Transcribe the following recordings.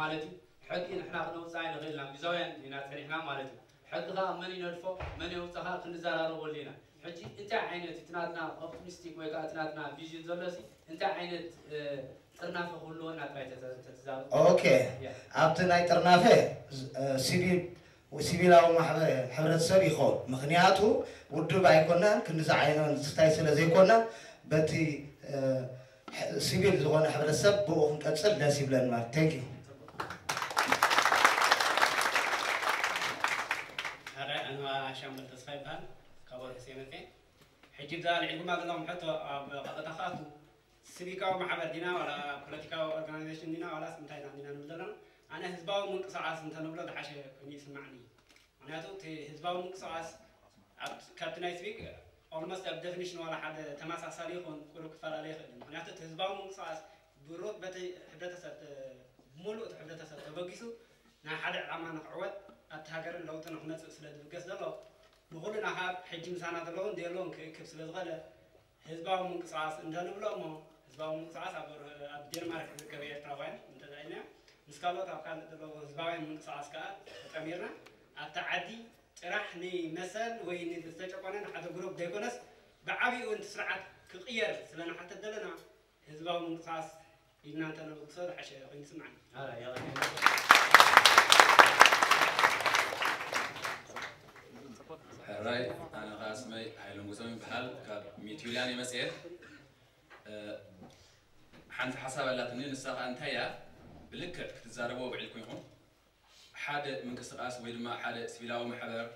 ማለት እዩ። ሕጊ ንሕና ክነውፅኣ ኣይንኽእልና፣ ግዛውያን ኢና ፀኒሕና ማለት እዩ። ሕጊ ከዓ መን ይነድፎ፣ መን የውፅእ ከዓ ክንዘራረበሉ ኢና። ሕጂ እንታይ ዓይነት እቲ ናትና ኦፕቲሚስቲክ ወይ ከዓ እቲ ናትና ቪዥን ዘሎ ሲ እንታይ ዓይነት ጥርናፈ ክህልወና ጥራይ ተተዛረብ። ኦኬ፣ ኣብቲ ናይ ጥርናፈ ሲቪል ሲቪላዊ ማሕበ- ሕብረተሰብ ይኸውን። ምኽንያቱ ውድብ ኣይኮናን፣ ክንዚ ዓይነት ስታይ ስለ ዘይኮና በቲ ሲቪል ዝኾነ ሕብረተሰብ ብኡ ክንቀፅል ደስ ይብለን ማለት። Thank you። ሓራይ ኣንዋ ሻምበል ተስፋ ይበሃል፣ ካብ ወርሒ ሰመፀ። ሕጂ ብዛ ልዕልኩማ ዘለኹም ሕቶ ኣብ ቀጥታ ክኣቱ፣ ሲቪካዊ ማሕበር ዲና ዋላ ፖለቲካዊ ኦርጋናይዜሽን ዲና ዋላስ እንታይ ኢና ዲና ንብል ዘለና? ኣነ ህዝባዊ ምንቅስቃስ እንተንብሎ ዝሓሸ ኮይኑ ይስማዕኒ። ምክንያቱ እቲ ህዝባዊ ምንቅስቃስ ኣብ- ካብቲ ናይ ሲቪክ ኦልሞስት ኣብ ዴፊኒሽን ዋላ ሓደ ተመሳሳሊ ይኹን ቁሩብ ክፈላለ ይኽእል እዩ። ምክንያቱ እቲ ህዝባዊ ምንቅስቃስ ብሩት በቲ ሕብረተሰብ ብሙሉእ እቲ ሕብረተሰብ ተበጊሱ ናይ ሓደ ዕላማ ንክዕወት ኣብቲ ሃገርን ለውጢ ንክመፅእ ስለ ዝብገስ ዘሎ ንኩልና ካብ ሕጂ ምሳና ዘለውን ዘየለውን ክእክብ ስለ ዝኽእለ ህዝባዊ ምንቅስቃስ እንተንብሎ እሞ ህዝባዊ ምንቅስቃስ ኣብ ኣብ ዴንማርክ ዝርከብ ኤርትራውያን እንተዘይና ምስ ካልኦት ኣብ ካልእ ዘለዉ ህዝባውያን ምንቅስቃስ ከዓ ተጠሚርና ኣብቲ ዓዲ ጥራሕ ንመሰል ወይ ንዝተጨቆነ ንሓደ ግሩፕ ዘይኮነስ ብዓብኡ እቲ ስርዓት ክቕየር ስለ ንሓተት ዘለና ህዝባዊ ምንቅስቃስ ኢልና እንተነብግሶ ዝሓሸ ኮይኑ ይስምዓኒ። ሕራይ ኣነ ከዓ ስመይ ሃይለ ንጉሶም ይበሃል ካብ ሚትዩልያን እየ መፅኤ። ሓንቲ ሓሳብ ኣላትኒ ንሳ ከዓ እንታይ እያ ብልክዕ ክትዛረቦ ውዒልኩም ኢኹም ሓደ ምንቅስቃስ ወይ ድማ ሓደ ሲቪላዊ ማሕበር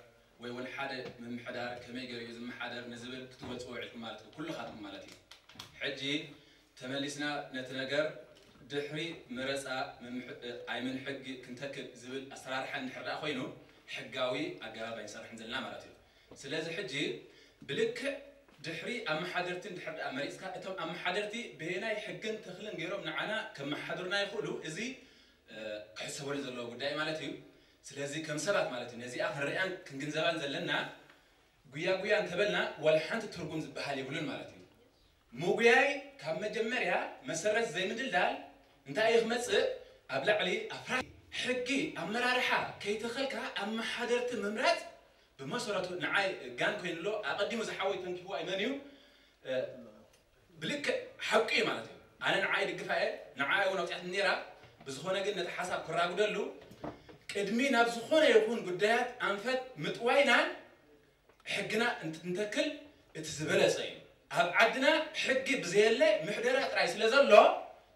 ወይ እውን ሓደ ምምሕዳር ከመይ ገይሩ እዩ ዝመሓደር ንዝብል ክትገልፅዎ ውዒልኩም ማለት እዩ ኩልኻትኩም ማለት እዩ። ሕጂ ተመሊስና ነቲ ነገር ድሕሪ መረፃ ኣይምን ሕጊ ክንተክል ዝብል ኣሰራርሓ እንድሕር ደኣ ኮይኑ ሕጋዊ ኣገባብ ኣይንሰርሕን ዘለና ማለት እዩ። ስለዚ ሕጂ ብልክዕ ድሕሪ ኣመሓደርቲ እንድሕር ደኣ መሪፅካ እቶም ኣመሓደርቲ በየናይ ሕግን ተኽልን ገይሮም ንዓና ከመሓድሩና ይኽእሉ እዚ ክሕሰበሉ ዘለዎ ጉዳይ ማለት እዩ። ስለዚ ከም ሰባት ማለት እዩ ነዚኣ ክንሪኣን ክንግንዘባን ዘለና ጉያ ጉያ እንተበልና ዋላ ሓንቲ ትርጉም ዝበሃል የብሉን ማለት እዩ። ምጉያይ ካብ መጀመርያ መሰረት ዘይምድልዳል እንታይ እዩ ክመፅእ ኣብ ላዕሊ ኣፍራ ሕጊ ኣመራርሓ ከይተኸልካ ኣመሓደርቲ ምምራፅ ብመሰረቱ ንዓይ ጋን ኮይኑሎ ኣቐዲሙ ዝሓወይ ተንኪፍዋ እዩ መን እዩ ብልክዕ ሓቂ እዩ ማለት እዩ። ኣነ ንዓይ ይድግፋ እየ፣ ንዓይ እውን ኣውፅኣትኒ ነይራ። ብዝኾነ ግን ነቲ ሓሳብ ክራጉደሉ ቅድሚ ናብ ዝኾነ ይኹን ጉዳያት ኣንፈት ምጥዋይናን ሕግና እንትንተክል እቲ ዝበለፀ እዩ። ኣብ ዓድና ሕጊ ብዘየለ ምሕደራ ጥራይ ስለ ዘሎ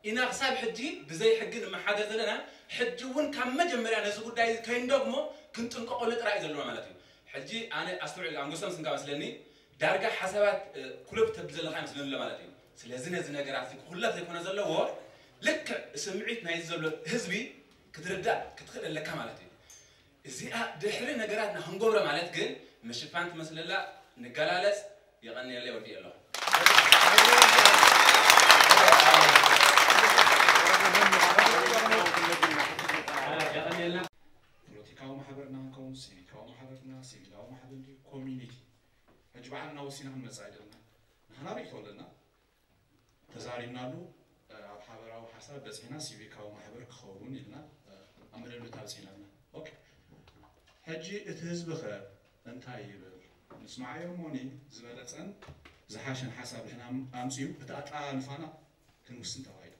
ኢና ክሳብ ሕጂ ብዘይ ሕጊ ንመሓደር ዘለና። ሕጂ እውን ካብ መጀመርያ ነዚ ጉዳይ ከይንደግሞ ክንጥንቀቐሉ ጥራይ እዩ ዘለና ማለት እዩ። ሕጂ ኣነ ኣስተውዒል ኣንጎሶም ስንጋ መስለኒ ዳርጋ ሓሳባት ኩለብ ተብል ዘለኻ ይመስለኒ ኣሎ ማለት እዩ። ስለዚ ነዚ ነገራት እዚ ክኹለፍ ዘይኮነ ዘለዎ ልክዕ ስምዒት ናይ ዘሎ ህዝቢ ክትርዳእ ክትኽእል ኣለካ ማለት እዩ። እዚኣ ድሕሪ ነገራትና ክንገብሮ ማለት ግን ምሽፋን ትመስለላ ንገላለፅ የቐንየለይ ወዲእ ኣለኹ። ፖለቲካዊ ማሕበርና ንከውን ሲቪካዊ ማሕበርና ሲቪላዊ ማሕበር ድዩ ኮሚኒቲ ሕጂ ባዕልና ወሲና ክንመፅእ ኣይደልና ንሕና ርእቶ ኣለና ተዛሪብናሉ ኣብ ሓበራዊ ሓሳብ በፂሕና ሲቪካዊ ማሕበር ክኸውን ኢልና ኣብ መደምደምታ በፂሕና ኣለና ኦኬ ሕጂ እቲ ህዝቢ ከ እንታይ ይብል ንስማዓዮ እሞኒ ዝበለፀን ዝሓሸን ሓሳብ ድሕና ኣምፅኡ እቲ ኣጠላልፋና ክንውስን ተባሂሉ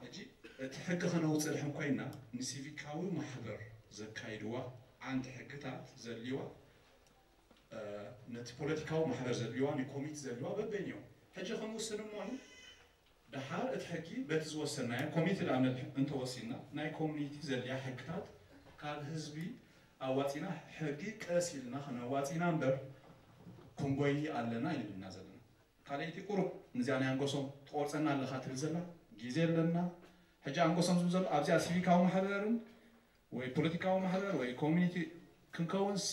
ሕጂ እቲ ሕጊ ከነውፅእ ድሕን ኮይና ንሲቪካዊ ማሕበር ዘካይድዋ ዓንዲ ሕግታት ዘድልዋ ነቲ ፖለቲካዊ ማሕበር ዘድልዋ ንኮሚቲ ዘድልዋ በበይን እዮም ሕጂ ክንውስን እሞኒ ደሓር እቲ ሕጊ በቲ ዝወሰናዮ ኮሚቲ ንኣብነት እንተወሲና ናይ ኮሚኒቲ ዘድልያ ሕግታት ካብ ህዝቢ ኣዋፂና ሕጊ ቀስ ኢልና ከነዋፂና እምበር ክንጎይ ኣለና ይንብልና ዘለና ካልኣይቲ ቁሩብ ንዚኣ ናይ ኣንጎሶም ትቆርፀና ኣለኻ ትብል ዘላ ግዜ ኣለና ሕጂ ኣንጎሶም ዝብል ዘሎ ኣብዚኣ ሲቪካዊ ማሕበርን ወይ ፖለቲካዊ ማሕበር ወይ ኮሚኒቲ ክንከውን ሲ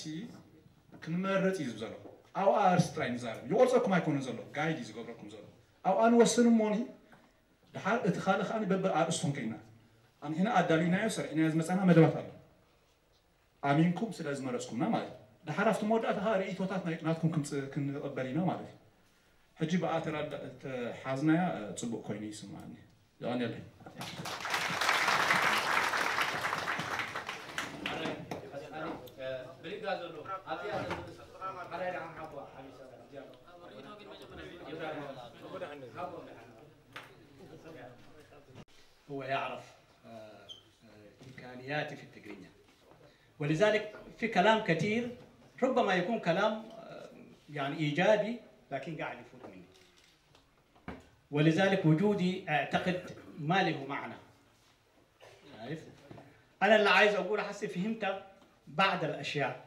ክንመርፅ እዩ ዝብል ዘሎ ኣብኣ ኣርስ ጥራይ ንዛረብ ይቆርፀኩም ኣይኮነን ዘሎ ጋይድ እዩ ዝገብረኩም ዘሎ ኣብኣ ንወስን እሞኒ ድሓር እቲ ካልእ ከዓ በብር ኣርእስቶም ከይና ኣንሕና ኣዳሊናዮ ሰርዒናዮ ዝመፀና መደባት ኣሎ ኣሚንኩም ስለ ዝመረፅኩምና ማለት እዩ ድሓር ኣብቲ መወዳእታ ከዓ ርእቶታት ናትኩም ክንቕበል ኢና ማለት እዩ ሕጂ ብኣ ተሓዝናያ ፅቡቅ ኮይኑ ይስማዓኒ የቐንየለይ هو يعرف آه، آه، إمكانياتي في التقرينيا. ولذلك في كلام كثير ربما يكون كلام آه، يعني إيجابي، لكن قاعد يفوت مني. ولذلك وجودي أعتقد ما له معنى. شايف؟ أنا اللي عايز أقول، حسي فهمت بعض الأشياء.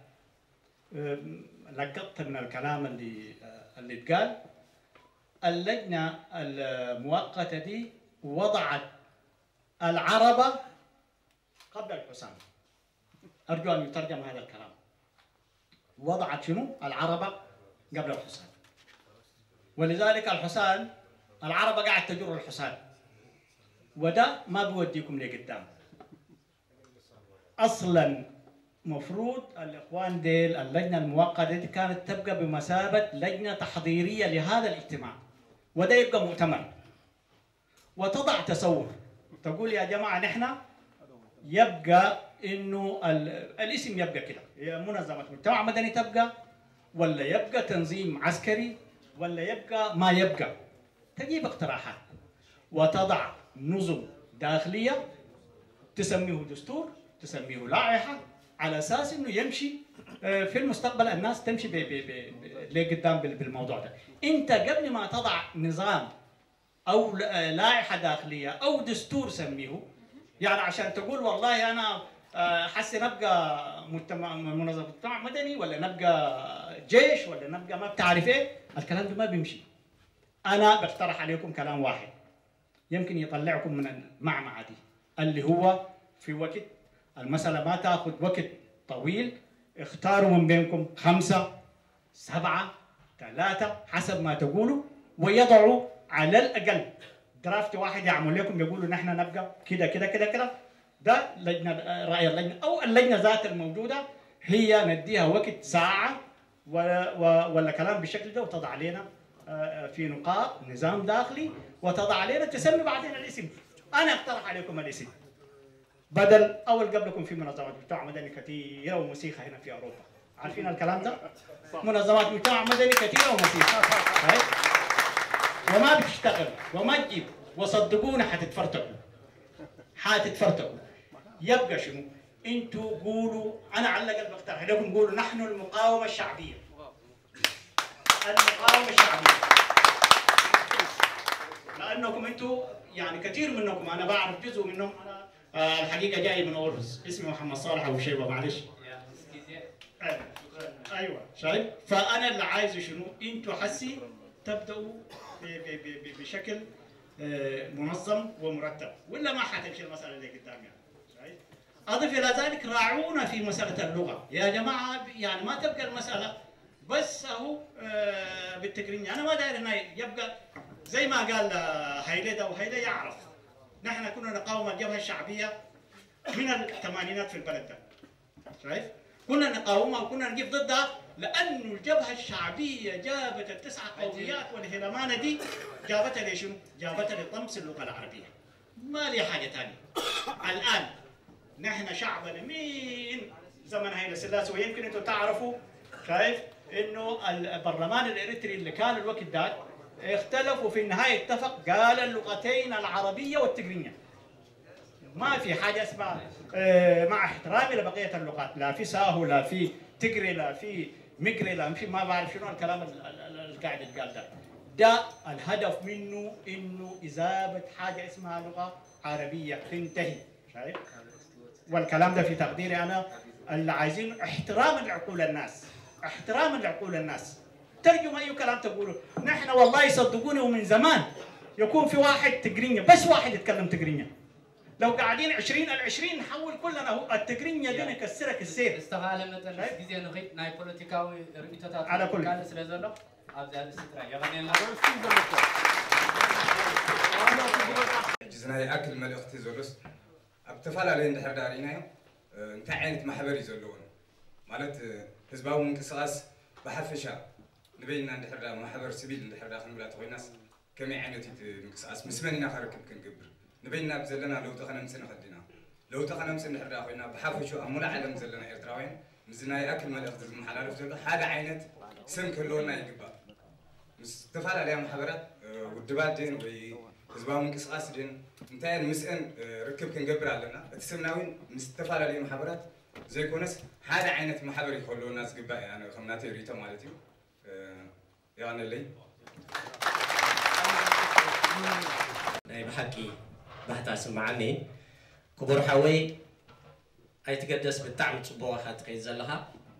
أم، لقطت من الكلام اللي آه، اللي اتقال. اللجنة المؤقتة دي وضعت العربة قبل الحسام. أرجو أن يترجم هذا الكلام. وضعت شنو؟ العربة قبل الحسام. ولذلك الحسام، العربة قاعد تجر الحسام، وده ما بيوديكم لقدام. أصلا مفروض الإخوان ديل، اللجنة الموقتة دي كانت تبقى بمثابة لجنة تحضيرية لهذا الاجتماع، وده يبقى مؤتمر وتضع تصور، تقول: يا جماعة، نحن يبقى إنه ال- الاسم يبقى كده، هي منظمة مجتمع مدني تبقى، ولا يبقى تنظيم عسكري، ولا يبقى ما يبقى. تجيب اقتراحات وتضع نظم داخلية، تسميه دستور، تسميه لائحة، على أساس إنه يمشي آه، في المستقبل الناس تمشي ب- ب- ب- ب- لقدام بال- بالموضوع ده. أنت قبل ما تضع نظام أو ل- آه، لائحة داخلية أو دستور سميه، يعني عشان تقول: والله أنا آه، حسي نبقى مجتمع، منظمة مجتمع مدني، ولا نبقى جيش، ولا نبقى ما بتعرف إيه، الكلام ده ما بيمشي. أنا بقترح عليكم كلام واحد يمكن يطلعكم من المعمعة دي، اللي هو في وقت، المسألة ما تاخد وقت طويل، اختاروا من بينكم خمسة، سبعة، ثلاثة، حسب ما تقولوا، ويضعوا على الأقل درافت واحد يعمل لكم، يقولوا: نحن نبقى كده كده كده كده. ده لجنة، رأي اللجنة أو اللجنة ذات الموجودة، هي نديها وقت ساعة و- و- ولا كلام بالشكل ده، وتضع علينا آه، في نقاط نظام داخلي، وتضع علينا تسمي بعدين الاسم. أنا أقترح عليكم الاسم بدل أول قبلكم في منظمات مجتمع مدني كثيرة ومسيخة هنا في أوروبا. عارفين الكلام ده؟ منظمات مجتمع مدني كثيرة ومسيخة. طيب؟ وما بتشتغل وما تجيب، وصدقونا حتتفرتكوا. حتتفرتكوا. يبقى شنو؟ انتوا قولوا، انا على الاقل بقترح لكم، قولوا: نحن المقاومه الشعبيه. المقاومه الشعبيه. لانكم انتوا يعني كثير منكم، انا بعرف جزء منهم، انا آه، الحقيقه جاي من اورس، اسمي محمد صالح ابو شيبه، معلش. ايوه، شايف؟ فانا اللي عايزه شنو؟ انتوا حسي تبداوا ب- ب- ب- ب- بشكل آه، منظم ومرتب، ولا ما حتمشي المساله اللي قدام يعني. شايف؟ اضف الى ذلك، راعونا في مساله اللغه يا جماعه، يعني ما تبقى المساله بس اهو آه، بالتقريني. انا ما داير هنا يبقى زي ما قال آه، هيلي ده، وهيلي يعرف، نحن كنا نقاوم الجبهه الشعبيه من الثمانينات في البلد ده. شايف؟ كنا نقاومها وكنا نقف ضدها، لأنه الجبهة الشعبية جابت التسع قوميات والهلمانة دي، جابتها لشنو؟ جابتها لطمس اللغة العربية. ما لي حاجة تانية. الآن نحن شعبنا من زمن هيلة سلاسي، ويمكن انتوا تعرفوا، شايف؟ انه البرلمان الاريتري اللي كان الوقت ذاك اختلف، وفي النهاية اتفق، قال: اللغتين العربية والتقرينية. ما في حاجة اسمها آه، مع احترامي لبقية اللغات، لا في ساهو، لا في تقري، لا في مقري، لا في ما بعرف شنو الكلام ال- ال- ال- اللي قاعد يتقال ده. ده الهدف منه انه اذابة حاجة اسمها لغة عربية تنتهي. شايف؟ والكلام ده في تقديري انا، اللي عايزين احترام لعقول الناس، احترام لعقول الناس. ترجم اي كلام تقوله. نحن والله صدقوني، ومن زمان يكون في واحد تقرينيا، بس واحد يتكلم تقرينيا. لو قاعدين عشرين على عشرين، نحول كلنا هو التقرينيا دي، نكسرك السير. استغالة مثلا شايف؟ جزء نخيت ناي بوليتيكاوي رؤيتات على كل. كان سلازلو. أبدا الاستطراء يغني لنا. ሕጂ ናይ ኣክል መልእኽቲ ዘሎስ ኣብ ዝተፈላለየ እንድሕር ዳ ርኢናዮ እንታይ ዓይነት ማሕበር እዩ ዘለዎን ማለት ህዝባዊ ምንቅስቃስ ብሓፈሻ ንበይና እንድሕር ዳ ማሕበር ስቪል እንድሕር ዳ ክንብላ ተኮይናስ ከመይ ዓይነት እዩ እቲ ምንቅስቃስ ምስ መን ኢና ከርክብ ክንገብር ንበይና ብዘለና ለውጢ ከነምፅእ ንኽእል ዲና ለውጢ ከነምፅእ እንድሕር ዳ ኮይና ብሓፈሹ ኣብ ሙሉእ ዓለም ዘለና ኤርትራውያን ምስዚ ናይ ኣክል መልእኽቲ ዝመሓላለፍ ዘሎ ሓደ ዓይነት ስም ክህልወና ይግባእ። ምስ ዝተፈላለያ ማሕበራት ውድባት ድን ወይ ህዝባዊ ምንቅስቃስ ድን እንታይ ምስአን ርክብ ክንገብር ኣለና። እቲ ስምና እውን ምስ ዝተፈላለዩ ማሕበራት ዘይኮነስ ሓደ ዓይነት ማሕበር ክህልወና ዝግባእ እያ፣ ኣነ ከም ናተይ ርእይቶ ማለት እዩ። የቐንለይ። ናይ ብሓቂ ባህታ ስምዓኒ ክቡር ሓወይ ኣይትገደስ፣ ብጣዕሚ ጽቡቕ ኢኻ ትኸይድ ዘለኻ፣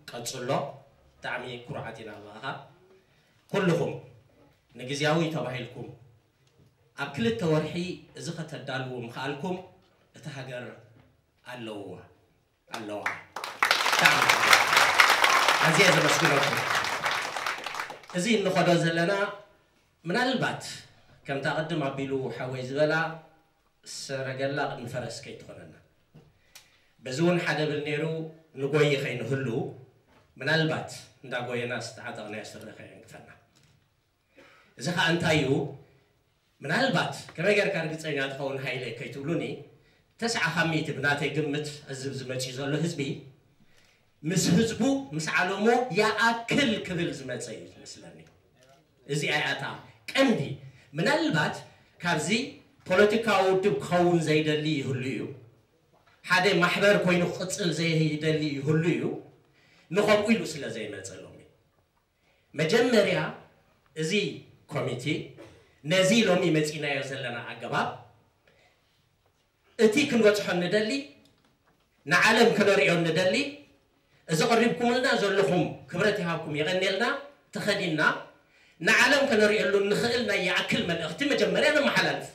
ቀጽሎ። ብጣዕሚ ኩሩዓት ኢና ብኣኻ። ኩልኹም ንግዝያዊ ተባሂልኩም ኣብ ክልተ ወርሒ እዚ ከተዳልዉ ምኽኣልኩም እቲ ሃገር ኣለውዋ ኣለዋ። ብጣዕሚ ኣዝየ ዘመስግነኩም። እዚ እንኸዶ ዘለና ምናልባት ከምታ ቅድም ኣቢሉ ሓወይ ዝበላ ሰረገላ ቅድሚ ፈረስ ከይትኾነና። በዚ እውን ሓደ ብል ነይሩ፣ ንጎይ ከይንህሉ ምናልባት እንዳጎየና ዝተዓጠቕናዮ ስረ ከየንክፈና። እዚ ከዓ እንታይ እዩ? ምናልባት ከመይ ጌርካ ርግፀኛ ትኸውን ሃይለ ከይትብሉኒ፣ ተስዓ ካብ ሚእቲ ብናተይ ግምት እዚ ኣብዚ መፂኡ ዘሎ ህዝቢ ምስ ህዝቡ ምስ ዓለሙ ይኣክል ክብል ዝመፀ እዩ ዝመስለኒ። እዚኣ እያ እታ ቀንዲ። ምናልባት ካብዚ ፖለቲካዊ ውድብ ክኸውን ዘይደሊ ይህሉ እዩ። ሓደ ማሕበር ኮይኑ ክቕፅል ዘይደሊ ይህሉ እዩ። ንኸምኡ ኢሉ ስለ ዘይመፀ ሎሚ መጀመርያ እዚ ኮሚቴ ነዚ ሎሚ መፂናዮ ዘለና ኣገባብ እቲ ክንበፅሖ ንደሊ ንዓለም ክነርእዮ ንደሊ እዚ ቀሪብኩምልና ዘለኹም ክብረት ይሃብኩም የቐንየልና ተኸዲና ንዓለም ከነርእየሉ ንኽእል ናይ ይኣክል መልእኽቲ መጀመርያ ነመሓላልፍ።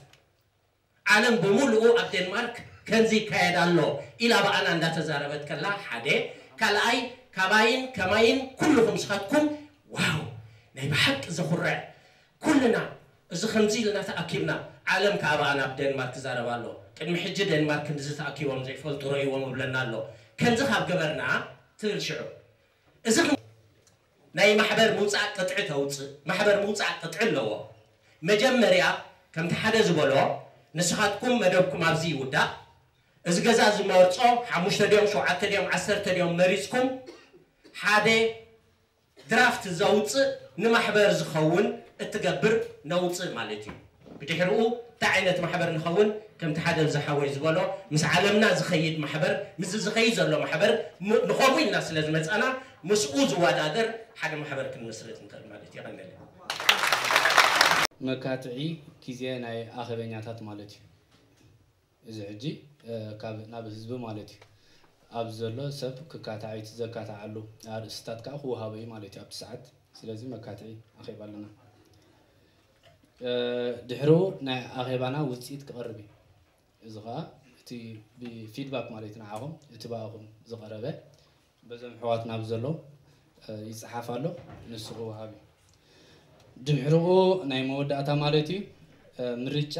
ዓለም ብምሉኡ ኣብ ዴንማርክ ከምዚ ይካየድ ኣሎ ኢላ ብኣና እንዳተዛረበት ከላ ሓደ ካልኣይ ካባይን ከማይን ኩልኹም ስኻትኩም ዋው ናይ ብሓቂ ዘኹርዕ ኩልና እዚ ከምዚ ኢልና ተኣኪብና ዓለም ከዓ ብኣና ኣብ ዴንማርክ ትዛረብ ኣሎ ቅድሚ ሕጂ ዴንማርክ ክንድዚ ተኣኪቦም ዘይፈልጡ ረእይዎም እብለና ኣሎ ከምዚ ካብ ገበርና ትብል ሽዑ እዚ ናይ ማሕበር ምውፃእ ቅጥዒ ተውፅእ ማሕበር ምውፃእ ቅጥዒ ኣለዎ መጀመርያ ከምቲ ሓደ ዝበሎ ንስኻትኩም መደብኩም ኣብዚ ይውዳእ እዚ ገዛ ዝመርፆ ሓሙሽተ ድዮም ሸውዓተ ድዮም ዓሰርተ ድዮም መሪፅኩም ሓደ ድራፍት ዘውፅእ ንማሕበር ዝኸውን እትገብር ነውፅእ ማለት እዩ ብድሕርኡ እንታይ ዓይነት ማሕበር ንኸውን ከምቲ ሓደ ዝሓወይ ዝበሎ ምስ ዓለምና ዝኸይድ ማሕበር ምስ ዝኸይድ ዘሎ ማሕበር ንኸምኡ ኢልና ስለ ዝመፃና ምስኡ ዝወዳደር ሓደ ማሕበር ክንምስርት ንኽእል ማለት እዩ። መካትዒ ግዜ ናይ ኣኸበኛታት ማለት እዩ። እዚ ሕጂ ካብ ናብ ህዝቢ ማለት እዩ ኣብዚ ዘሎ ሰብ ክካታዕ እዩ እቲ ዘካትዓሉ ኣርእስትታት ከዓ ክወሃቦ እዩ ማለት እዩ ኣብቲ ሰዓት። ስለዚ መካትዒ ኣኼባ ኣለና። ድሕርኡ ናይ ኣኼባና ውፅኢት ክቐርብ እዩ። እዚ ከዓ እቲ ብፊድባክ ማለት እዩ ንዓኹም እቲ ብኣኹም ዝቐረበ በዞም ኣሕዋትና ብዘሎ ይፀሓፍ ኣሎ ንሱ ክወሃብ እዩ። ድሕርኡ ናይ መወዳእታ ማለት እዩ ምርጫ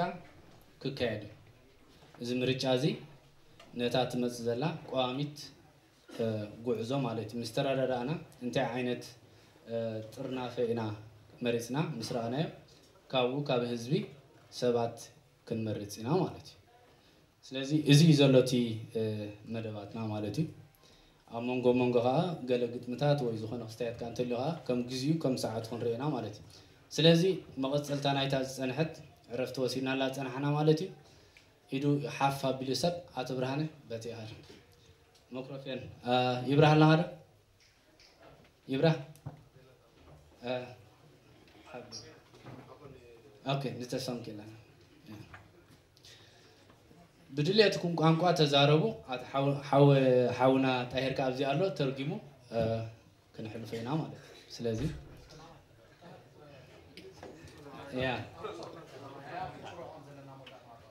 ክካየድ እዩ። እዚ ምርጫ እዚ ነታ ትመፅእ ዘላ ቀዋሚት ጉዕዞ ማለት እዩ ምስ ተረዳዳእና እንታይ ዓይነት ጥርናፈ ኢና መሪፅና ምስ ረኣናዮ ካብኡ ካብ ህዝቢ ሰባት ክንመርፅ ኢና ማለት እዩ። ስለዚ እዚ እዩ ዘሎ እቲ መደባትና ማለት እዩ። ኣብ መንጎ መንጎ ከዓ ገለ ግጥምታት ወይ ዝኾነ ክስታያት ከዓ እንተልዩ ከዓ ከም ግዚኡ ከም ሰዓቱ ክንርእየና ማለት እዩ። ስለዚ መቐፀልታ ናይታ ዝፀንሐት ዕረፍቲ ወሲድናላ ዝፀናሕና ማለት እዩ። ኢዱ ሓፍ ኣቢሉ ሰብ ኣቶ ብርሃነ በቲ ይሃል መክሮፌን ይብራህ ኣለኻ ዶ? ይብራህ ኦኬ ንተሰምኪ ኣለና ብድልየትኩም ቋንቋ ተዛረቡ። ሓውና ጣሄር ከኣ ኣብዚ ኣሎ ተርጊሙ ክንሕልፎ ኢና ማለት እዩ። ስለዚ ያ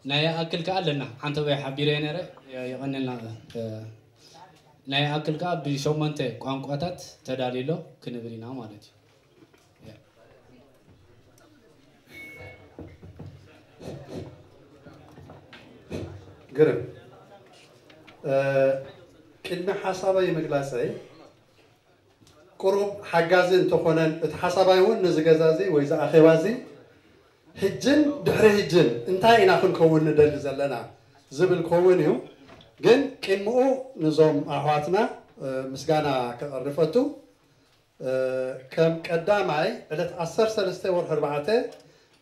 ናይ ኣክል ከኣ ኣለና ሓንተ ወይ ሓቢረ ነረ የቐንልና ናይ ኣክል ከኣ ብሸሞንተ ቋንቋታት ተዳልዩሎ ክንብል ኢና ማለት እዩ። ግርም ቅድሚ ሓሳበይ ምግላፀይ ቁሩብ ሓጋዚ እንተኾነን እቲ ሓሳባይ እውን ነዚ ገዛ እዚ ወይ እዚ ኣኼባ እዚ ሕጅን ድሕሪ ሕጅን እንታይ ኢና ክንከውን ንደሊ ዘለና ዝብል ክኸውን እዩ። ግን ቅድሚኡ ንዞም ኣሕዋትና ምስጋና ከቐርብ ፈቱ። ከም ቀዳማይ ዕለት ዓሰርተ ሰለስተ ወርሒ ኣርባዕተ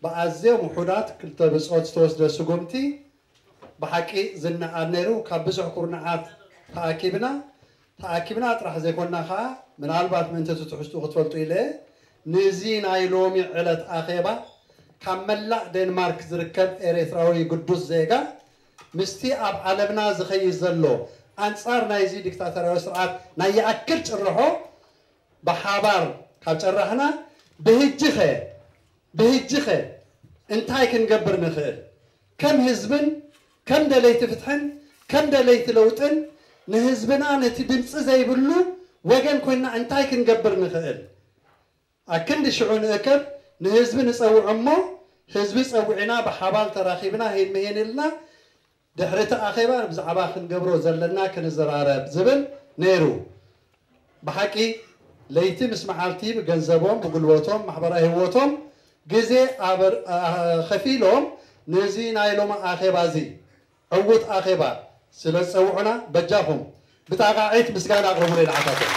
ብኣዝዮም ውሑዳት ክልተ ብጾት ዝተወስደ ስጉምቲ ብሓቂ ዝነኣድ ነይሩ። ካብ ብዙሕ ኩርናዓት ተኣኪብና ተኣኪብና ጥራሕ ዘይኮንና ከዓ ምናልባት ምእንቲ እቲ ትሕዝትኡ ክትፈልጡ ኢለ ንዚ ናይ ሎሚ ዕለት ኣኼባ ካብ መላእ ዴንማርክ ዝርከብ ኤርትራዊ ግዱስ ዜጋ ምስቲ ኣብ ዓለምና ዝኸይድ ዘሎ ኣንጻር ናይዚ ዲክታተርያዊ ስርዓት ናይ ይኣክል ጭርሖ ብሓባር ካብ ጨራሕና ብህጅኸ ብህጅኸ እንታይ ክንገብር ንኽእል ከም ህዝብን ከም ደለይቲ ፍትሕን ከም ደለይቲ ለውጥን ንህዝብና ነቲ ድምፂ ዘይብሉ ወገን ኮይና እንታይ ክንገብር ንኽእል ኣክንዲ ሽዑ ንእከብ ንህዝቢ ንጸውዕ እሞ ህዝቢ ጸዊዕና ብሓባር ተራኺብና ሄን መሄን ኢልና ድሕሪ እቲ ኣኼባ ብዛዕባ ክንገብሮ ዘለና ክንዘራረብ ዝብል ነይሩ። ብሓቂ ለይቲ ምስ መዓልቲ ብገንዘቦም ብጉልበቶም ማሕበራዊ ህይወቶም ግዜ ኣበር- ኣ- ከፊሎም ነዚ ናይ ሎሚ ኣኼባ እዚ ዕዉት ኣኼባ ስለ ዝጸውዑና በጃኹም ብጣቓዒት ምስጋና ኣቕርቡለይ ንዓታቶም።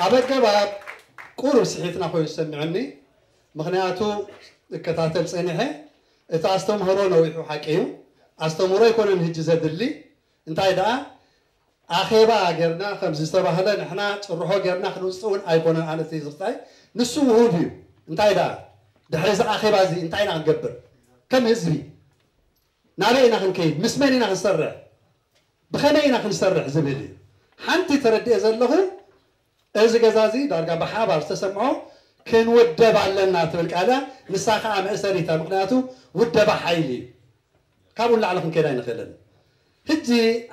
ኣብ ኣገባብ ቁሩብ ስሒትና ኮይኑ ዝሰምዐኒ ምኽንያቱ እከታተል ጸኒሐ እቲ ኣስተምህሮ ነዊሑ ሓቂ እዩ። ኣስተምህሮ ኣይኮነን ህጂ ዘድሊ እንታይ ደኣ ኣኼባ ጌርና ከምዚ ዝተባህለ ንሕና ጭርሖ ጌርና ክንውፅእ እውን ኣይኮነን። ኣነ እቲ ዝኽታይ ንሱ ውሁድ እዩ። እንታይ ደኣ ድሕሪ እዚ ኣኼባ እዚ እንታይ ኢና ክንገብር ከም ህዝቢ ናበይ ኢና ክንከይድ ምስ መን ኢና ክንሰርሕ ብኸመይ ኢና ክንሰርሕ ዝብል እዩ። ሓንቲ ተረድኤ ዘለኹ እዚ ገዛ እዚ ዳርጋ ብሓባር ዝተሰምዖ ክንውደብ ኣለና ትብል ቃል እያ። ንሳ ከዓ መእሰሪታ ምክንያቱ ውደባ ሓይሊ እዩ። ካብኡ ንላዕሊ ክንከይድ ኣይንኽእልን። ሕጂ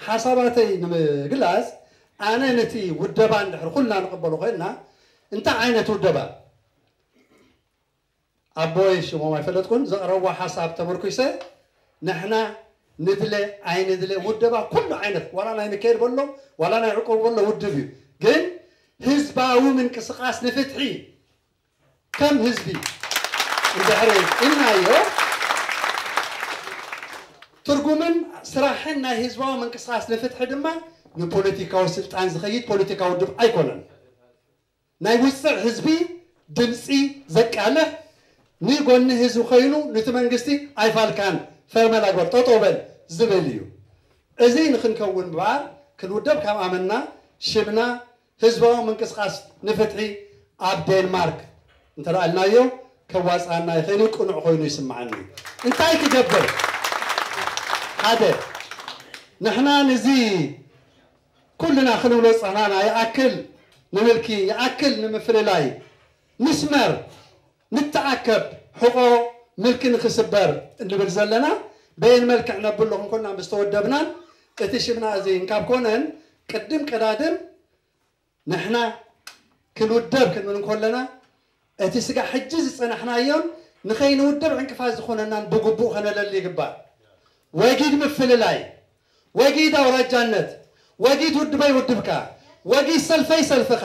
ሓሳባተይ ንምግላፅ ኣነ ነቲ ውደባ እንድሕር ኩልና ንቕበሎ ኮይንና እንታይ ዓይነት ውደባ ኣቦይ ሽሞም ኣይፈለጥኩን ዘቕረብዎ ሓሳብ ተመርኩሰ ንሕና ንድለ ኣይንድለ ውደባ ኩሉ ዓይነት ዋላ ናይ ምካኤል በሎ ዋላ ናይ ዕቆብ በሎ ውድብ እዩ ግን ህዝባዊ ምንቅስቃስ ንፍትሒ ከም ህዝቢ እንድሕሪ ኢልናዮ ትርጉምን ስራሕን ናይ ህዝባዊ ምንቅስቃስ ንፍትሒ ድማ ንፖለቲካዊ ስልጣን ዝኸይድ ፖለቲካዊ ውድብ ኣይኮነን። ናይ ውፅዕ ህዝቢ ድምፂ ዘቃልሕ ንጎኒ ህዝቢ ኮይኑ ንቲ መንግስቲ ኣይፋልካን ፈርመላ ግበር ጠጠው በል ዝብል እዩ። እዚ ንክንከውን ምባር ክንውደብ ካብ ኣመና ሽምና ህዝባዊ ምንቅስቃስ ንፍትሒ ኣብ ዴንማርክ እንተደኣልናዮ ከዋፅኣና ይኽእል እዩ ቅኑዕ ኮይኑ ይስምዓኒ። እንታይ ክገብር ሓደ ንሕና ንዚ ኩልና ክንብሎ ዝፀናና ይኣክል ንምልኪ ይኣክል ንምፍልላይ ንስመር ንተኣከብ ሕቆ ምልኪ ንክስበር እንብል ዘለና በየን መልክዕ ነብሎ ክንኮና ምስተወደብናን እቲ ሽምና እዚ እንካብ ኮነን ቅድም ቀዳድም ንሕና ክንውደብ ክንብል እንኮለና እቲ ስጋ ሕጂ ዝፀናሕናዮን ንኸይንውደብ ዕንቅፋት ዝኾነናን ብግቡእ ከነለሊ ይግባእ። ወጊድ ምፍልላይ፣ ወጊድ ኣውራጃነት፣ ወጊድ ውድበይ ውድብካ፣ ወጊድ ሰልፈይ ሰልፍኻ፣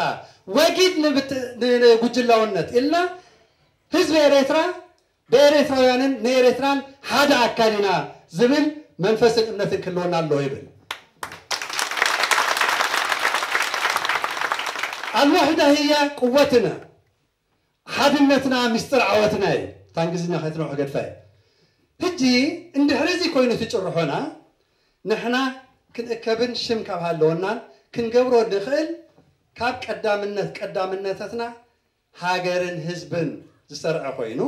ወጊድ ንብት- ን- ንጉጅላውነት ኢልና ህዝቢ ኤርትራ ብኤርትራውያንን ንኤርትራን ሓደ ኣካል ኢና ዝብል መንፈስን እምነትን ክህልወና ኣለዎ ይብል። ኣልዋሕዳ ህያ ቅወትና ሓድነትና ምስጢር ዓወትና እዩ። እታ እንግሊዝኛ ከይትነውሑ ገድፋ እዩ። ሕጂ እንድሕሪ እዚ ኮይኑ እቲ ጭርሖና ንሕና ክንእከብን ሽም ካብ ሃለወናን ክንገብሮ ንኽእል ካብ ቀዳምነት ቀዳምነታትና ሃገርን ህዝብን ዝሰርዐ ኮይኑ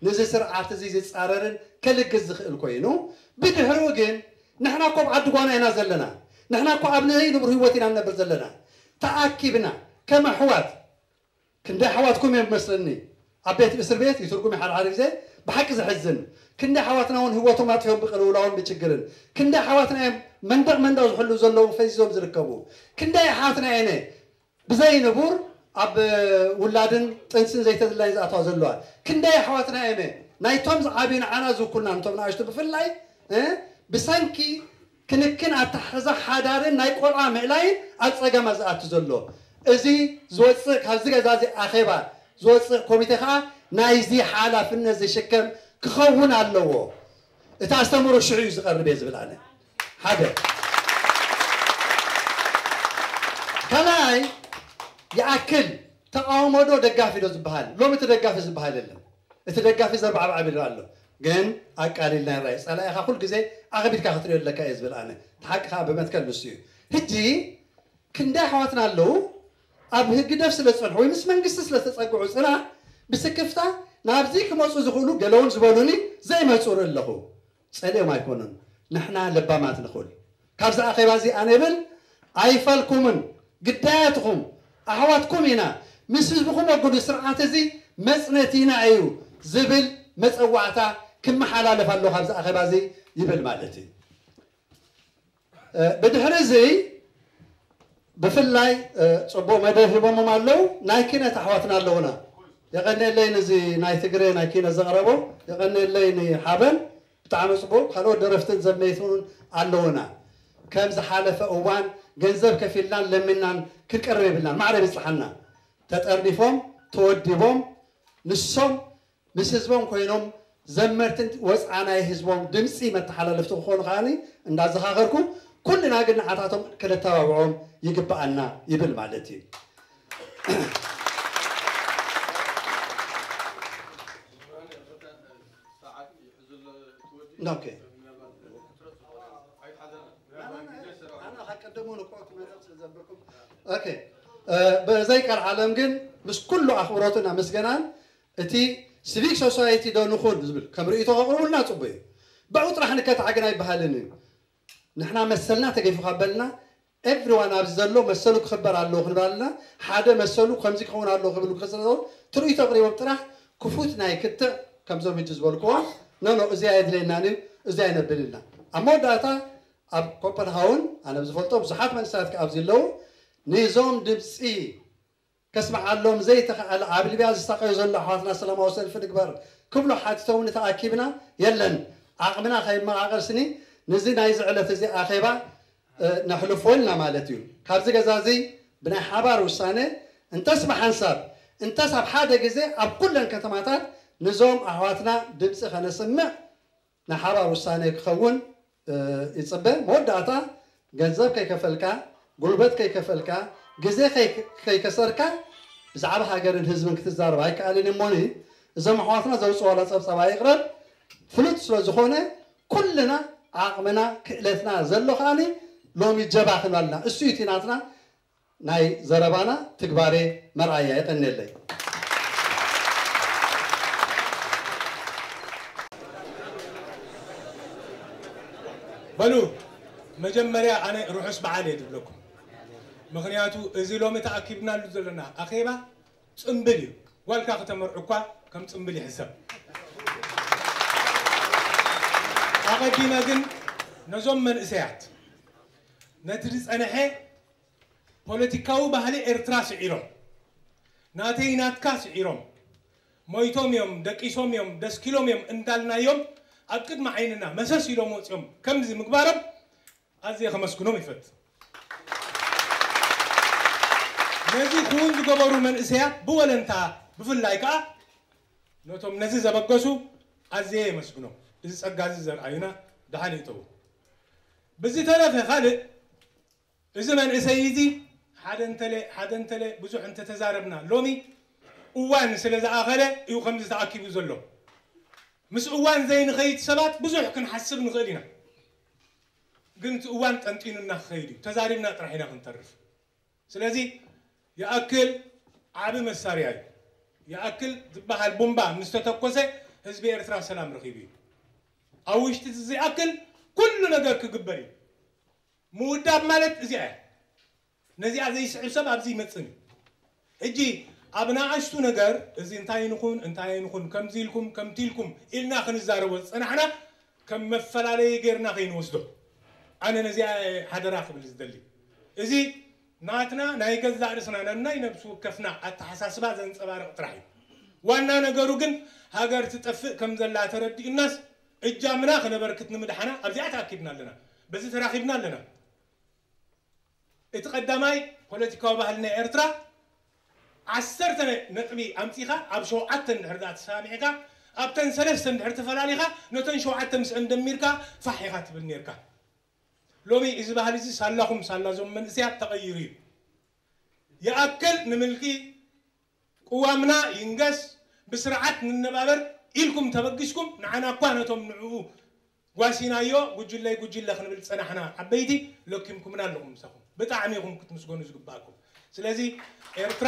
ንዚ ስርዓት እዚ ዝፃረርን ከልግስ ዝኽእል ኮይኑ ብድሕሪኡ ግን ንሕና እኮ ኣብ ዓዲ ጓና ኢና ዘለና። ንሕና እኮ ኣብ ንዘይንቡር ህይወት ኢና ንነብር ዘለና። ተኣኪብና ከም ኣሕዋት ክንደይ ኣሕዋትኩም እዮም መስለኒ ኣብ ቤት እስር ቤት ይትርጉም ሓደ ሓደ ግዜ ብሓቂ ዘሕዝን ክንደይ ኣሕዋትና እውን ህይወቶም ኣጥፊኦም ብቅልውላውን ብችግርን ክንደይ ኣሕዋትና እዮም መንደቕ መንደቕ ዝሕሉ ዘለዉ ፈዚዞም ዝርከቡ ክንደይ ኣሕዋትና እየነ ብዘይ ንቡር ኣብ ውላድን ጥንስን ዘይተድላይን ዝኣተዋ ዘለዋ ክንደይ ኣሕዋትና እየነ ናይቶም ዝዓብዩ ንዓና ዝውኩልና ነቶም ንኣሽቱ ብፍላይ እ ብሰንኪ ክንክን ኣተሓሕዛ ሓዳርን ናይ ቆልዓ ምእላይን ኣብ ፀገማት ዝኣቱ ዘሎ እዚ ዝወፅእ ካብዚ ገዛ እዚ ኣኼባ ዝወፅእ ኮሚቴ ከዓ ናይዚ ሓላፍነት ዝሽከም ክኸውን ኣለዎ። እቲ ኣስተምህሮ ሽዑ እዩ ዝቐርብ እየ ዝብል ኣነ። ሓደ ካልኣይ ይኣክል ተቃውሞ ዶ ደጋፊ ዶ ዝበሃል ሎሚ እቲ ደጋፊ ዝበሃል የለን። እቲ ደጋፊ ዘርባዕባዕ ቢሉ ኣሎ። ግን ኣቃሊልና ይራይ ጸላኢኻ ኩል ግዜ ኣኽቢድካ ክትሪኦ ኣለካ እየ ዝብል ኣነ። እቲ ሓቂ ከዓ ብመትከል ንሱ እዩ። ሕጂ ክንደይ ኣሕዋትና ኣለዉ ኣብ ህግደፍ ስለ ዝጸንሑ ወይ ምስ መንግስቲ ስለ ዝተጸግዑ ጽና ብስክፍታ ናብዚ ክመጹ ዝኽእሉ ገለውን ዝበሉኒ ዘይመጹ ርኢ ኣለኹ። ጸሊኦም ኣይኮኑን። ንሕና ለባማት ንኹል። ካብዚ ኣኼባ እዚ ኣነ ብል ኣይፈልኩምን። ግዳያትኹም ኣሕዋትኩም ኢና። ምስ ህዝብኹም ወግዱ። ስርዓት እዚ መጽነቲና እዩ ዝብል መጸዋዕታ ክመሓላለፍ ኣሎ ካብዚ ኣኼባ እዚ ይብል ማለት እዩ። ብድሕሪ እዚ ብፍላይ ጽቡቕ መደብ ሂቦምም ኣለዉ። ናይ ኪነት ኣሕዋትና ኣለዉና። የቐንየለይ ንዚ ናይ ትግሬ ናይ ኪነት ዘቕረቦ የቐንየለይ ንሓበን ብጣዕሚ ጽቡቕ። ካልኦት ደረፍትን ዘመይትን ኣለዉና። ከም ዝሓለፈ እዋን ገንዘብ ከፊልናን ለሚንናን ክንቀርብ የብልናን። ማዕረ ይብጽሓና። ተጠርኒፎም ተወዲቦም ንሶም ምስ ህዝቦም ኮይኖም ዘመርትን ወፅዓ ናይ ህዝቦም ድምፂ መተሓላለፍቲ ክኾኑ ከዓኒ እንዳዘኻኸርኩ ኩልና ግን ንዓታቶም ክነተባብዖም ይግበኣና ይብል ማለት እዩ። ኦኬ። ኣነ ከቀደሙ ንኮት መደብ ስለ ዘበኩም ኦኬ። ብዘይ ቀልዓለም ግን ምስ ኩሉ ኣኽብሮትን ኣመስገናን እቲ ሲቪክ ሶሳይቲ ዶ ንኹን ዝብል ከም ርእይቶ ከቕርቡልና ጽቡቅ እዩ። ብኡ ጥራሕ ንከታዕ ግን ኣይበሃልን እዩ። ንሕና መሰልና ተገይፉ ካብ በልና ኤቭሪዋን ኣብዚ ዘሎ መሰሉ ክኽበር ኣለዎ ክንብል ኣለና። ሓደ መሰሉ ከምዚ ክኸውን ኣለዎ ክብል ክስለ ትርእይቶ ኣቕሪቦም ጥራሕ ክፉት ናይ ክትዕ ከምዞም ሕጂ ዝበልክዎ ኖ ኖ እዚ ኣየድለየናን እዩ እዚ ኣይነብል ኢልና ኣብ መወዳእታ ኣብ ኮፐንሃውን ኣነ ብዝፈልጦ ብዙሓት መንእሰያት ከኣ ኣብዚ ኣለዉ ንዞም ድምፂ ከስምዓሎም ዘይተኽኣለ ኣብ ሊብያ ዝሳቐዩ ዘሎ ኣሕዋትና ሰላማዊ ሰልፊ ንግበር ክብሉ ሓቲቶምኒ ተኣኪብና የለን ዓቕምና ከይመቓቐል ስኒ ንዚ ናይዚ ዕለት እዚ ኣኼባ ነሕልፎ ኢልና ማለት እዩ። ካብዚ ገዛ እዚ ብናይ ሓባር ውሳነ እንተስ ብሓንሳብ እንተስ ኣብ ሓደ ግዜ ኣብ ኩለን ከተማታት ንዞም ኣሕዋትና ድምፂ ከነስምዕ ናይ ሓባር ውሳነ ክኸውን ይፅበ። መወዳእታ ገንዘብ ከይከፈልካ፣ ጉልበት ከይከፈልካ፣ ግዜ ከይከሰርካ ብዛዕባ ሃገርን ህዝብን ክትዛረብ ኣይከኣልን እሞኒ እዞም ኣሕዋትና ዘውፅኦ ዋላ ፀብፀባ ይቕረብ ፍሉጥ ስለ ዝኾነ ኩልና ዓቕምና ክእለትና ዘሎ ከዓኒ ሎሚ ጀባ ክንበልና እሱ እዩ እቲ ናትና ናይ ዘረባና ትግባሬ መርኣያ የቐንየለይ። በሉ መጀመርያ ኣነ ርሑስ በዓል እየ ዝብለኩም። ምኽንያቱ እዚ ሎሚ ተኣኪብናሉ ዘለና ኣኼባ ጽምብል እዩ። ጓልካ ከተመርዑ እኳ ከም ጽምብል ይሕሰብ። ኣቐዲመ ግን ነዞም መንእሰያት ነቲ ዝጸንሐ ፖለቲካዊ ባህሊ ኤርትራ ስዒሮም፣ ናተይ ናትካ ስዒሮም፣ ሞይቶም እዮም፣ ደቂሶም እዮም፣ ደስኪሎም እዮም እንዳልናዮም ኣብ ቅድሚ ዓይንና መሰስ ኢሎም ወፂኦም ከምዚ ምግባሮም ኣዝየ ከመስግኖም ይፈት። ነዚ ክውን ዝገበሩ መንእሰያት ብወለንታ ብፍላይ ከዓ ነቶም ነዚ ዘበገሱ ኣዝየ የመስግኖም። እዚ ፀጋ እዚ ዘርኣዩና ደሓን ይእተዉ። ብዝተረፈ ካልእ እዚ መንእሰይ እዚ ሓደ እንተለ ሓደ እንተለ ብዙሕ እንተተዛረብና ሎሚ እዋን ስለ ዝኣኸለ እዩ ከምዚ ተኣኪቡ ዘሎ። ምስ እዋን ዘይንኸይድ ሰባት ብዙሕ ክንሓስብ ንኽእል ኢና። ግን እቲ እዋን ጠንጢኑና ክኸይድ እዩ። ተዛሪብና ጥራሕ ኢና ክንተርፍ። ስለዚ ይኣክል ዓቢ መሳርያ እዩ። ይኣክል ዝበሃል ቡምባ ምስ ተተኮሰ ህዝቢ ኤርትራ ሰላም ረኺቡ እዩ። ኣብ ውሽጢ እዚ ዝኣክል ኩሉ ነገር ክግበር እዩ። ምውዳብ ማለት እዚኣ እያ። ነዚኣ ዘይስዕብ ሰብ ኣብዚ ይመጽእን እዩ። ሕጂ ኣብ ንኣሽቱ ነገር እዚ እንታይ ንኹን እንታይ ንኹን ከምዚ ኢልኩም ከምቲ ኢልኩም ኢልና ክንዛረቦ ዝጸናሕና ከም መፈላለዪ ጌርና ከይንወስዶ ኣነ ነዚኣ ሓደራ ክብል ዝደሊ። እዚ ናትና ናይ ገዛእ ርእስና ነናይ ነብሲ ወከፍና ኣተሓሳስባ ዘንጸባርቕ ጥራሕ እዩ። ዋና ነገሩ ግን ሃገር ትጠፍእ ከም ዘላ ተረዲኡናስ እጃምና ክነበርክት ንምድሓና ኣብዚኣ ተኣኪብና ኣለና። በዚ ተራኺብና ኣለና። እቲ ቀዳማይ ፖለቲካዊ ባህሊ ናይ ኤርትራ ዓሰርተ ነጥቢ ኣምጺኻ ኣብ ሸውዓተ እንድሕር ደኣ ተሰማሚዕካ ኣብተን ሰለስተ እንድሕር ተፈላሊኻ ነተን ሸውዓተ ምስአን ደሚርካ ፋሕ ኢኻ ትብል ነርካ። ሎሚ እዚ ባህሊ እዚ ሳላኹም ሳላ እዞም መንእሰያት ተቐይሩ እዩ። ይኣክል ንምልኪ፣ ቅዋምና ይንገስ፣ ብስርዓት ንነባበር ኢልኩም ተበጊስኩም፣ ንዓና እኳ ነቶም ንዕኡ ጓሲናዮ ጉጅለይ ጉጅለ ክንብል ዝጸናሕና ዓበይቲ ለኪምኩምና ኣለኹም ምሳኹም። ብጣዕሚ ኢኹም ክትምስገኑ ዝግባእኩም። ስለዚ ኤርትራ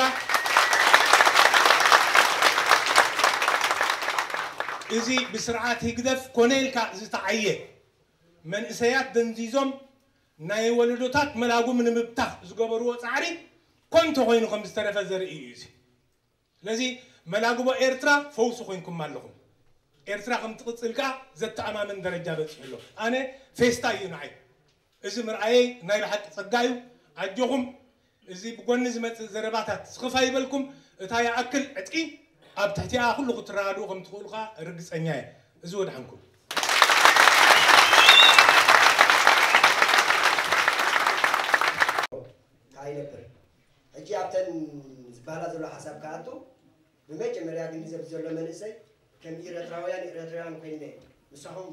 እዚ ብስርዓት ህግደፍ ኮነ ኢልካ ዝተዓየ መንእሰያት ደንዚዞም ናይ ወለዶታት መላጉም ንምብታኽ ዝገበርዎ ጻዕሪ ኮንቶ ኮይኑ ከም ዝተረፈ ዘርኢ እዩ እዚ። ስለዚ መላግቦ ኤርትራ ፈውሲ ኮይንኩም ኣለኹም። ኤርትራ ከም ትቕጽል ከኣ ዘተኣማምን ደረጃ በጺሑ ኣሎ። ኣነ ፌስታ እዩ ንዓይ። እዚ ምርኣየይ ናይ ብሓቂ ጸጋ እዩ። ኣጆኹም፣ እዚ ብጎኒ ዝመጽእ ዘረባታት ስኽፍ ኣይበልኩም። እታ ይኣክል ዕጥቂ ኣብ ትሕቲኣ ኩሉ ክትረዳድኡ ከም ትኽእሉ ከኣ ርግጸኛ እየ። እዚ ወድሓንኩም። እንታይ ይነብር? ሕጂ ኣብተን ዝበሃላ ዘሎ ሓሳብ ክኣቱ፣ ብመጀመርያ ግን ዘብ ዘሎ መንእሰይ ከም ኤረትራውያን ኤረትራውያን ኮይነ ምሳኹም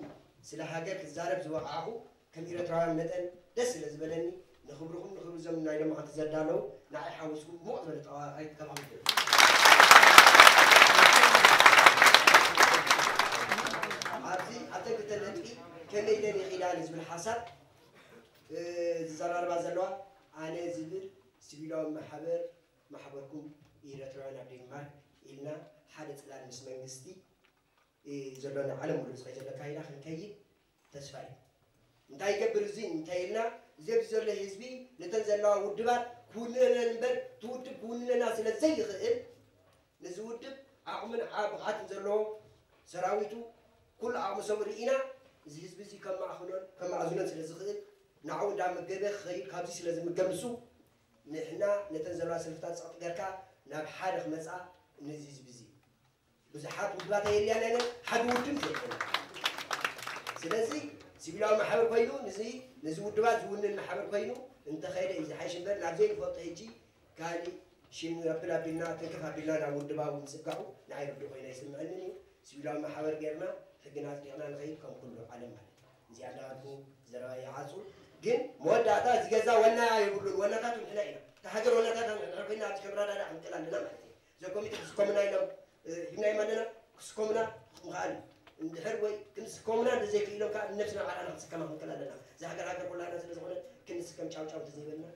ስለ ሃገር ክዛረብ ዝወቃዕኹ ከም ኤረትራውያን መጠን ደስ ስለ ዝበለኒ ንኽብርኹም ንኽብሪ እዞም ናይ ሎማዓንቲ ዘዳለዉ ንዓይ ሓዊስኩም ሞቕ ዝበለ ጠዋይ ክተባብዑ። ኣብዚ ኣብተን ክልተ ነጥቢ ከመይ ኢለን ይኽኢላ ንዝብል ሓሳብ ዝዘራርባ ዘለዋ ኣነ ዝብል ሲቪላዊ ማሕበር ማሕበርኩም ኤረትራውያን ኣብ ዴንማርክ ኢልና ሓደ ጽላል ምስ መንግስቲ ዘሎና ዓለም ሙሉእ ዝኸይ ዘሎ ኣካይዳ ክንከይድ ተስፋ እዩ። እንታይ ይገብር እዚ እንተይልና እዚ ኣብዚ ዘሎ ህዝቢ ነተን ዘለዋ ውድባት ክውንነን እምበር እቲ ውድብ ክውንነና ስለ ዘይኽእል ነዚ ውድብ ዓቕምን ብቕዓትን ዘለዎ ሰራዊቱ ኩሉ ዓቕሚ ሰብኡ ርኢና እዚ ህዝቢ እዚ ከማእኽሎን ከማእዝኖን ስለ ዝኽእል ንዓኡ እንዳመገበ ክኸይድ ካብዚ ስለ ዝምገብ ንሱ ንሕና ነተን ዘለዋ ሰልፍታት ጸቕጢ ገርካ ናብ ሓደ ክመጻ ነዚ ህዝቢ እዚ ብዙሓት ውድባት ኣየድልያና እየን ሓደ ውድብ ዘየድልየና ስለዚ ሲቪላዊ ማሕበር ኮይኑ ንዚ ነዚ ውድባት ዝውንን ማሕበር ኮይኑ እንተኸይደ እዩ ዝሓይሽ እምበር ናብ ዘይንፈልጦ ሕጂ ካሊእ ሽም ነብል ኣቢልና ትንክፍ ኣቢልና ናብ ውድባዊ ምጽጋዑ ንዓይ ርዱእ ኮይኑ ኣይስምዐንን እዩ። ሲቪላዊ ማሕበር ጌርና ሕግና ኣጽዲቕና ንኸይድ ከም ኩሉ ዓለም ማለት እዩ። እዚኣ እንዳበልኩ ዘረባ ይዓጹ። ግን መወዳእታ እዚ ገዛ ወና የብሉን። ወናታቱ ንሕና ኢና። እታ ሃገር ወናታታ ንሕና ኮይና ኣብዚ ከምራዳዳ ክንቅል ኣለና ማለት እዩ። እዞም ኮሚቴ ክስከሙና ኢሎም እ፣ ሂብናዮም ኣለና። ክስከሙና ምኽኣል እዩ። እንድሕር ወይ ክንስከሙና እንተዘይክኢሎም ከዓ ንነብስና ባዕላና ክንስከማ ክንክእል ኣለና። እዛ ሃገር ሃገር ኩላና ስለ ዝኾነት ክንስከም ጫውጫው እንተዘይበልና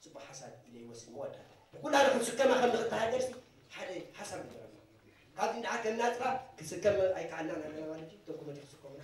ጽቡቕ ሓሳብ ኢለ ይወስድ መወዳእታ። ኩላና ክንስከማ ከም ንኽእል እታ ሃገርሲ ሓደ ሓሳብ ግበረልና። ካብዚ እንድሓር ከም ናጽራ ክስከም ኣይከኣልናን ኣለና ማለት እዩ። እቶም ኮሚቴ ክስከሙና